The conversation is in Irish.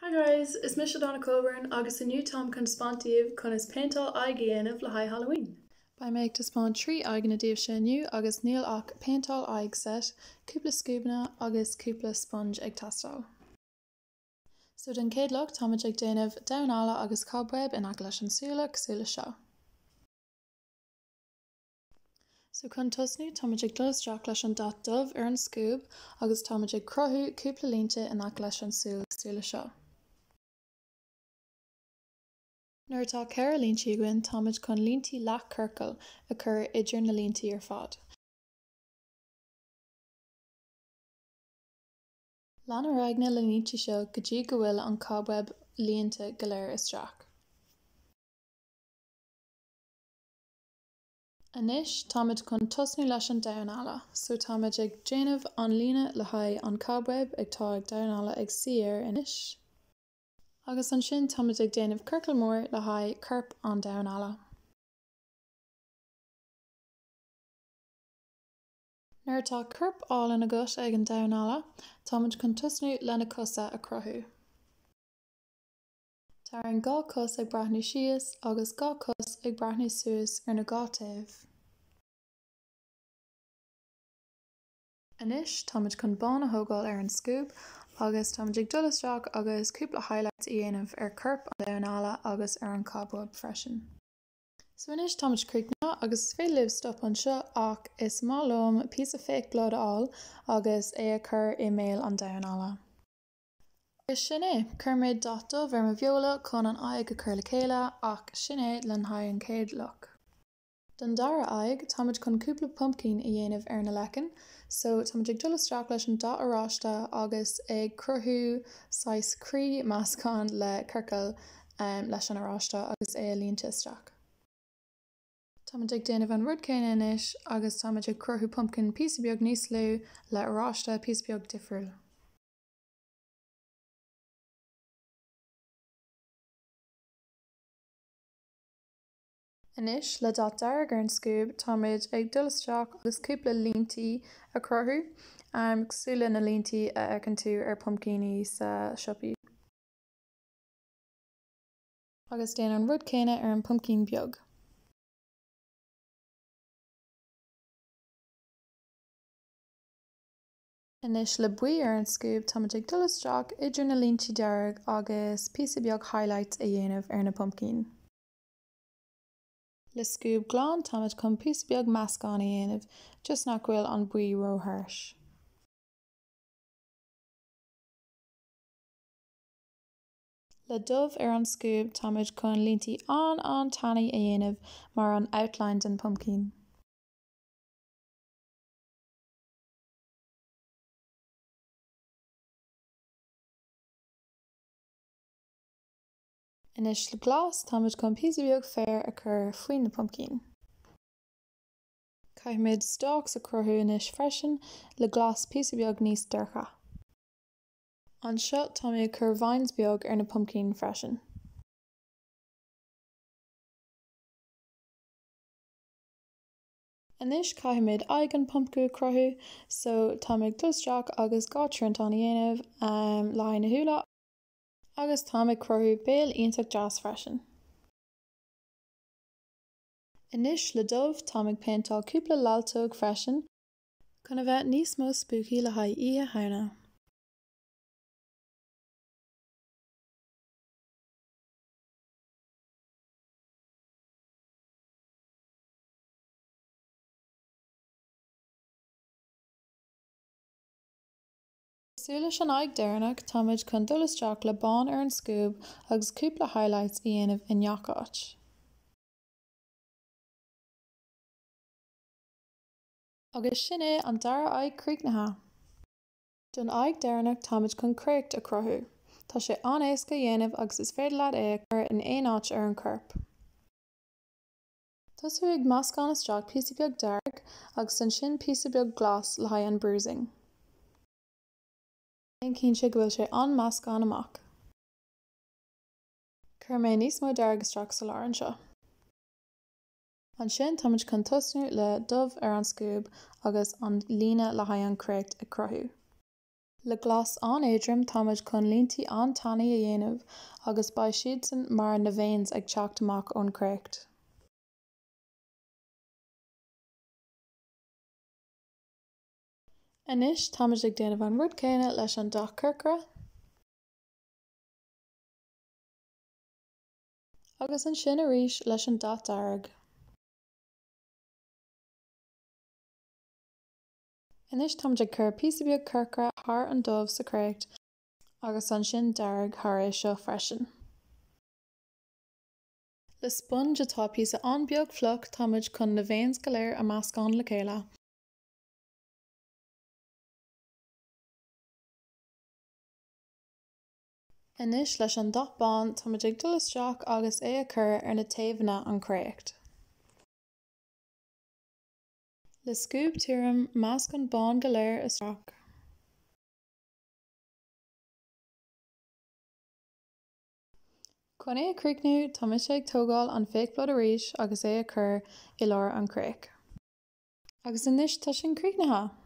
Hi guys, is mise Donna Coburn agus inniu táim chun taispeáint daoibh conas péinteáil aghaidh a dhéanamh le haghaidh Halloween. Beidh mé ag taispeáint 3 aghaidheanna daoibhse inniu agus níl ach péinteáil aghaidh set, cúpla scuabanna agus cúpla sponge ag teastáil. So don chéad look táimid ag déanamh damhán alla agus cobweb in aice leis an súile cosúil le seo. So chun tosnú, táimid ag dul isteach leis an dath dubh ar an scuab agus táimid ag cruthú cúpla línte in aice leis an súil cosúil le seo. Nuair atá 4 líntí againn, táimid chun líntí leathchiorcail a chur idir na líntí ar fad. Lean ar aghaidh na línte seo go dtí go bhfuil an cobweb líonta go léir isteach. Anois táimid chun tosnú leis an damhán alla. So táimid ag déanamh an líne le haghaidh an cobweb ag tá ag damhán alla ag suí air anois. Agus ansin táimid ag déanamh ciorcal mór le haghaidh corp an damhán alla. Nuair atá corp álainn agat ag an damhán alla, táimid chun tosnú le na cosa a cruthú. Tarraing 2 cos ag breathnú síos agus 2 cos ag breathnú suas ar na 2 taobh. Anois táimid chun bán a thógáil ar an scuab agus táimid ag dul isteach agus cúpla highlights a dhéanamh ar corp an damhán alla agus ar an cobweb freisin. So anois táimid críochnaithe agus is féidir libh stop anseo ach is maith liom píosa fake blood a fháil agus é a chur i mbéal an damhán alla. Agus sin é. Chuir mé dath dubh ar mo bheola chun an aghaidh a chur le chéile ach sin é le haghaidh an chéad look. Don dara aghaidh, táimid chun cúpla pumpkin a dhéanamh ar na leiceann. So, táimid ag dul isteach leis an dath oráiste agus ag cruthú saghas croí meascán le ciorcal leis an oráiste agus é a líonta isteach. Táimid ag déanamh an rud céanna anois agus táimid ag cruthú pumpkin píosa beag níos lú le oráiste píosa beag difriúil. Anois, le dath dearg ar an scuab, táimid ag dul isteach agus cúpla líntí a chruthú, cosúil le na líntí a fheiceann tú ar pumpcíní sa siopaí. Agus déan an rud céanna ar an pumpkin beag. Anois le buí ar an scuab táimid ag dul isteach idir na líntí dearg agus píosa beag highlights a dhéanamh ar na pumpkin. Le scuab glan táimid chun píosa beag meascán a dhéanamh just nach bhfuil an buí ró harsh. Le dubh ar an scuab táimid chun líntí an-an-tanaí a dhéanamh mar an outline den pumpkin. Anois le glas, táimid chun píosa beag féar a chur faoi na pumpkin. Caithfimid stalks a chruthú anois freisin le glas píosa beag níos dorcha. Anseo tá mé ag cur vines beag ar na pumpkin freisin. Anois caithfimid aghaidh an pumpkin a chruthú so tá mé ag dul isteach agus 2 triantán a dhéanamh le haghaidh na shúile agus táim ag cruthú béal iontach deas freisin. Anois le dubh táim ag péinteáil cúpla laltóg freisin chun a bheith níos mó spooky le haghaidh Oíche Shamhna. Cosúil leis an aghaidh deireanach, táimid chun dul isteach le bán ar an scuab agus cúpla highlights a dhéanamh i ngach áit. Agus sin é an dara aghaidh críochnaithe! Don aghaidh deireanach táimid chun créacht a chruthú. Tá sé an-éasca a dhéanamh agus is féidir leat é a chur in aon áit ar an chorp. Tosú ag meascán isteach píosa beag dearg agus ansin píosa beag glas le haghaidh an bruising. Déan cinnte go bhfuil sé an-meascán amach. Chuir mé níos mó dearg isteach sa lár anseo. Ansin táimid chun tosnú le dubh ar an scuab agus an líne le haghaidh an créacht ag cruthú. Le glas an-éadrom táimid chun línte an-tanaí a dhéanamh agus beidh siadsan mar na veins ag teacht amach ón créacht. Anois táimid ag déanamh an rud céanna leis an dath corcra. Agus ansin arís leis an dath dearg. Anois táimid ag cur píosa beag corcra thar an dubh sa créacht agus ansin dearg thar é seo freisin. Le sponge atá píosa an-beag fliuch táimid chun na veins go léir a meascán le chéile. Anois leis an dath bán táimid ag dul isteach agus é a chur ar na taobhanna an créacht. Le scuab tirim measc an bán go léir isteach. Chun é a chríochnú tá mise ag tógáil an fake blood arís agus é a chur i lár an créacht. Agus anois tá sin críochnaithe!